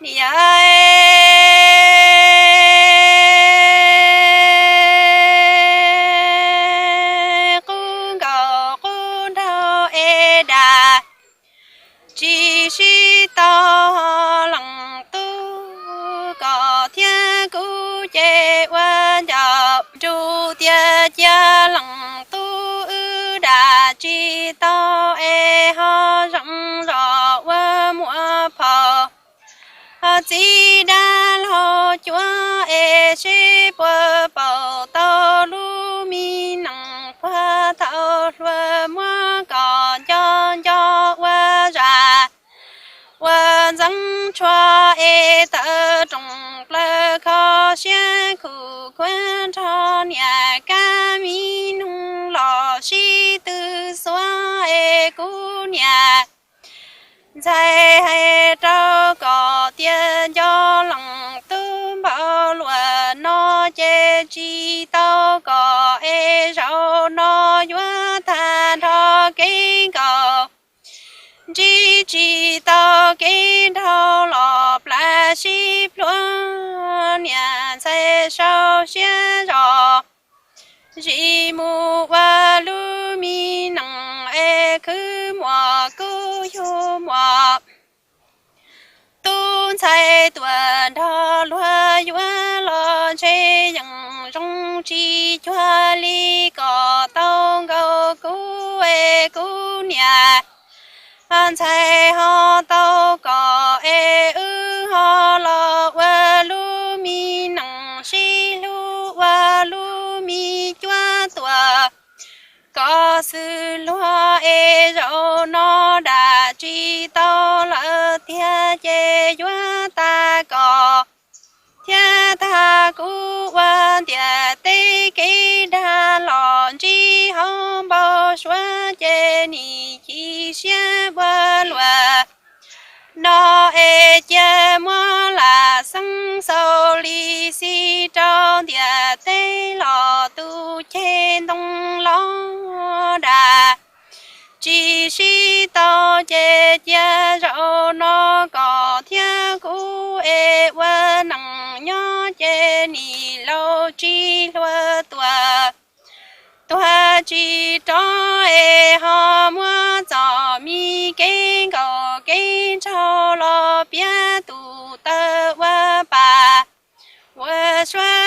Niam, qub nkaus qub nraug es dam, tsis sib tau leej tub, koj thiab kuv ces ua ncaus nrug tias cia leej tub wb dam tsis tau es ho zoo zog ua muam phauj. Txiv dab laug cuab es seb puas paub tau lub me neej puag thaum hluas muab koj nco nco ua zam ua ntxeev tshuaj es tawm rooj plaws kho siab khuv khuav nrog niam kab mi noog los sib tw xuav es kuv niam ntxhais hais rau koj tias nco leej tub npaum luaj no ces tsis tau koj es zaum no yuav tag nrho kev nkaum. Ntsib tsis tau kev nraug los plam sib pluag, niam ntxhais sau siab zog zis mus ua lub me neej es khwv muam kuj yug muam. Tub ntxhais tuaj nrog luag yuav los ntshe yeej zoo tsis cuag li koj tau nkaus kuv es kuv niam ntxhais ho tau koj es wb ho los ua lub me neej sib hlub ua lub me cuab tuaj. Koj xwb luag es zaum no dam tsis tau lawm tiag ces yuav tag koj thiab tag kuv ua ntiaj teb kev dag los ntsib hauv npau suav ces nim chim siab ua luaj no es cia muab lam xeeb xaus li xij rau ntiaj teb los tus ceg ntoo los dam tsis sib tau ces cia zaum no koj thiab kuv es ua neej nyob ces nim laus tsis hluas tuaj. Tuag tsis rov es ho muab txoj me kev nkaum kev nraug los piav tus taw ua pas ua suab